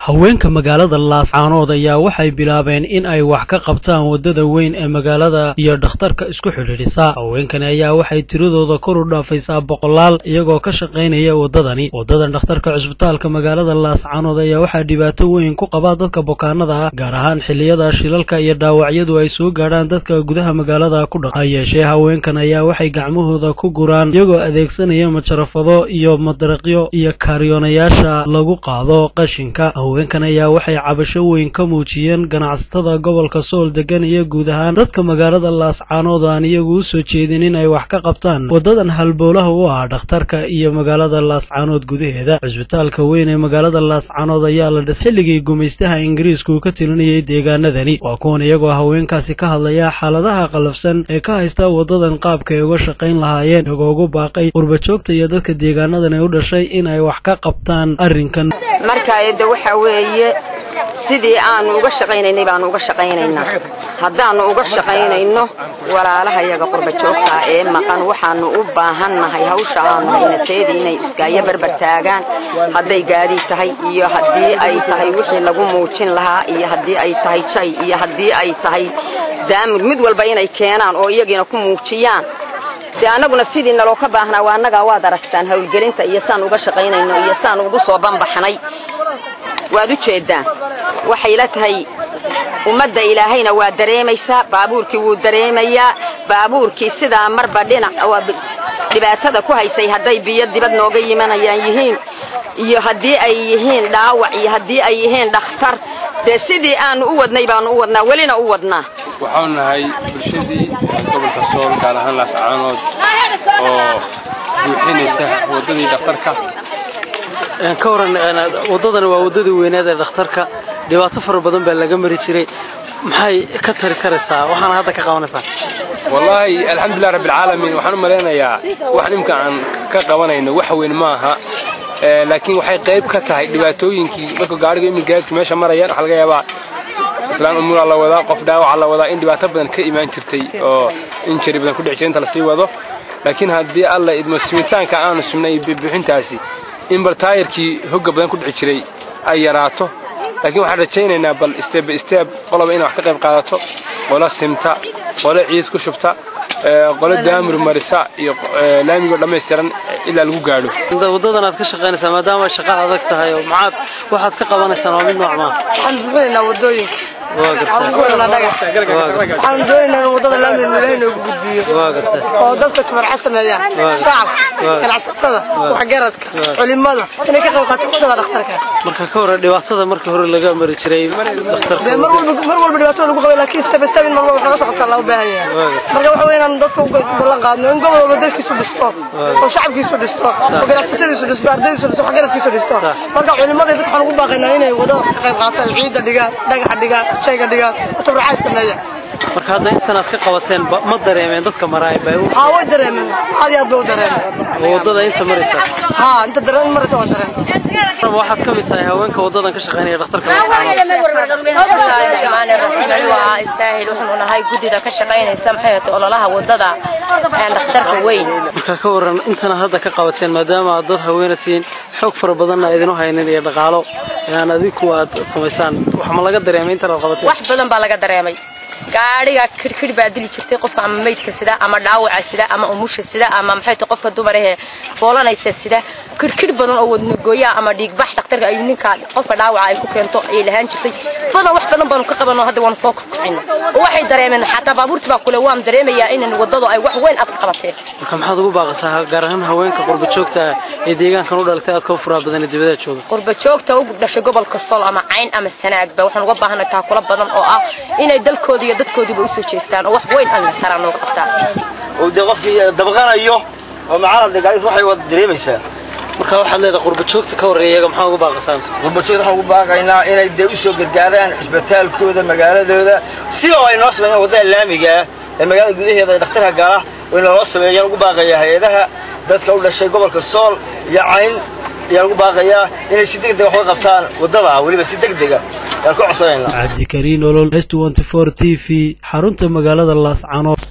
Haweenka magaalada Laascaanood ayaa waxay bilaabeen in ay wax ka qabtaan wadada weyn ee magaalada iyo dhakhtarka isku xidhiidhisa. Haweenkani ayaa waxay tiradooda kor u dhaafaysaa boqolaal, iyagoo ka shaqaynaya wadadani. Wadadan dhakhtarka cusbitaalka magaalada Laascaanood ayaa waxaa dhibaato weyn ku qaba dadka bukaanada ah, gaar ahaan xilliyada shilalka iyo dhaawacyadu ay soo gaadhaan dadka gudaha magaalada ku dhaq. Ha yeeshee, haweenkan ayaa waxay gacmahooda ku guraan iyagoo adeegsanaya majarafado iyo madaraqyo iyo kaariyoonayaasha lagu qaado qashinka. Haweenkan ayaa waxay cabasho weyn ka muujiyeen ganacsatada gobolka Sool degan iyo guud ahaan dadka magaalada Laascaanood aan iyagu u soo jeedin in ay wax ka qabtaan wadadan halbowlaha u ah dhakhtarka iyo magaalada Laascaanood gudaheeda. Cusbitaalka weyn ee magaalada Laascaanood ayaa la dhisay xilligii gumaystaha Ingiriisku ka tilinayay deegaanadani. Waa kuwan iyagoo haweenkaasi ka hadlaya xaaladaha qallafsan ee ka haysta wadadan, qaabka ay uga shaqayn lahaayeen, iyagoo ugu baaqay qurbajoogta iyo dadka deegaanadan ee u dhashay in ay wax ka qabtaan arrinkan. Marka de waxa weeye, sidii aanu uga shaqaynaynay baanu uga shaqaynaynaa. Haddaannu uga shaqaynayno walaalahayaga qurbajoogtaa ee maqan, waxaannu u baahannahay hawsha aanu haynateedii inay iskaayo barbar taagaan, hadday gaadiid tahay iyo haddii ay tahay wixii lagu muujin lahaa iyo haddii ay tahay jay iyo haddii ay tahay daamur, mid walba inay keenaan oo iyagiina ku muujiyaan. Dee annaguna sidii naloo ka baahnaa waa annagaa. Waad aragtaan hawlgelinta iyo saan uga shaqaynayno iyo saan ugu soo banbaxnay, waad u jeeddaan. Waxay la tahay ummadda Ilaahayna waa dareemaysaa, baabuurkii wuu dareemayaa. Baabuurkii sidaa marba dhinac dhibaatada ku haysay, hadday biyo dibad nooga yimanayaan yihiin iyo haddii ay yihiin dhaawac iyo haddii ay yihiin dhakhtar, dee sidii aanu u wadnay baanu u wadnaa, welina u wadnaa. Waxaanu nahay bulshadii gobolka Sool, gaar ahaan Laascaanood, oo buuxinaysa waddadii dhakhtarka. Ka waran, waddadani waa waddadii weyneed ee dhakhtarka, dhibaato fara badan baa laga mari jiray. Maxay ka tari karaysaa waxaana hadda ka qabanaysaa? Wallaahi, alxamdulilah rabbilcaalamiin, waxaan u malaynayaa waxaan imka aan ka qabanayno wax weyn maaha, laakiin waxay qayb ka tahay dhibaatooyinkii. Marka gaariga imin gaadidku meesha marayaan, waxaa laga yaabaa islaan umulaa la wadaa, qof dhaawaca la wadaa, in dhibaato badan ka imaan jirtay oo injury badan ku dhici jiray inta lasii wado. Laakiin haddii Alla idmo, simitaanka aanu simnay buuxintaasi, in bal taayirkii hogga badan ku dhici jiray ay yaraato. Laakiin waxaan rajaynaynaa bal step by step qoloba inay wax ka qayb qaadato, qolo simta, qolo ciid ku shubta, qolo daamur marisa iyo laamigoo dhammaystiran ilaa lagu gaadho. Waddadan aad ka shaqaynaysaa, maadaama ay shaqo adag tahay, oo maxaad waxaad ka qabanaysaan waa mid nooc maa? Waxaan buuxinaynaa waddooyinka. Waxaan ku dhagax. Waxaan doonaynaa in waddada laamiga Ilaahay noogu gudbiyo oo dadka tabarca sameeyaan, shacabka, ganacsatada, waxgaradka, culimada inay ka qayb qaataan waddada dhakhtarka. Marka ka hore dhibaatada markii hore laga mari jiray dhakhtarka? Dee mar walba dhibaato lagu qabay, laakiin step by step in mar walba wax laga soo qabtaa loo baahan yahay. Marka waxa weeye inaan dadka u ballan qaadno in gobol walba dalkiisu dhisto oo shacabkiisu dhisto oo ganacsatadiisu dhisto, ardaydiisu dhisto, waxgaradkiisu dhisto. Marka culimada, dadka waxaan ugu baaqaynaa inay waddada ka qayb qaataan, ciidda dhigaan, dhagaxa dhigaan, shayga dhigaan oo tabarcaad sameeyaan. Marka hadda intan aad ka qabateen ma dareemeen dadka maraay bay? Haa, way dareemeen, aad iyo aad bay u dareemeen. Oo waddada inta maraysa? Haa, inta dareen maraysa waa dareemeen. Waxaad ka mid tahay haweenka waddadan ka shaqaynaya dhakhtarka. Waa istaahil. Waxaanu nahay guddida ka shaqaynaysa, maxay ahayd, ololaha waddada dhakhtarka weyn. Marka ka waran intana hadda ka qabateen, maadaama aad dad haweena tihiin, xoog fara badanna idinu haynin iyo dhaqaalo inaan adinku aad samaysaan, wax ma laga dareemay intan aad qabateen? Wax badan baa laga dareemay. Gaadhiga kirkir baa dili jirtay qofka ama meydka sida ama dhaawaca sida ama umusha sida ama maxay tahay qofka dumarahee foolanaysa sida. Kirkir badan oo wadnagooya ama dhiigbax dhakhtarka ay ninka qofka dhaawaca ay ku keento ayay lahaan jirtay badan. Wax badan baanu ka qabano, hadda waanu soo kobcina oo waxay dareemeen xataa baabuurta baa kule waan dareemayaa inan waddadu ay wax weyn aad ka qabateen. Marka maxaad ugu baaqaysaa, gaar ahaan haweenka qurba joogta ee deegaankan u dhalatay aad ka furaa badan ee dibadaha jooga? Qurba joogta u dhashay gobolka Sool ama Cayn ama Sanaagba, waxaan uga baahanay taakula badan oo ah inay dalkooda iyo dadkoodiiba usoo jeestaan oo wax weyn alla taraa nooga qabtaan. Oo dee qofkii dabaqanayo oo macaarad gaadis waxay wada dareemaysaa. Marka waxaad leedahay qurba joogta ka horreeya, iyaga maxaa ugu baaqaysaan? Qurba joogta waxaan ugu baaqaynaa inay dee u soo gargaaraan cisbitaalkooda, magaaladooda, sidoo ay noo sameeyaan waddada laamiga ah ee magaalada gudaheeda ee dhakhtarka gala oo inaloo sameeyaan. Ugu baaqayaa hay-adaha, dadka u dhashay gobolka Sool iyo Cayn ayaan ugu baaqayaa inay si degdeg wax uga qabtaan waddada, weliba si degdega ayaan ku codsanaynaa. Cabdikariin Olol, S 24 TV, xarunta magaalada Laascaanood.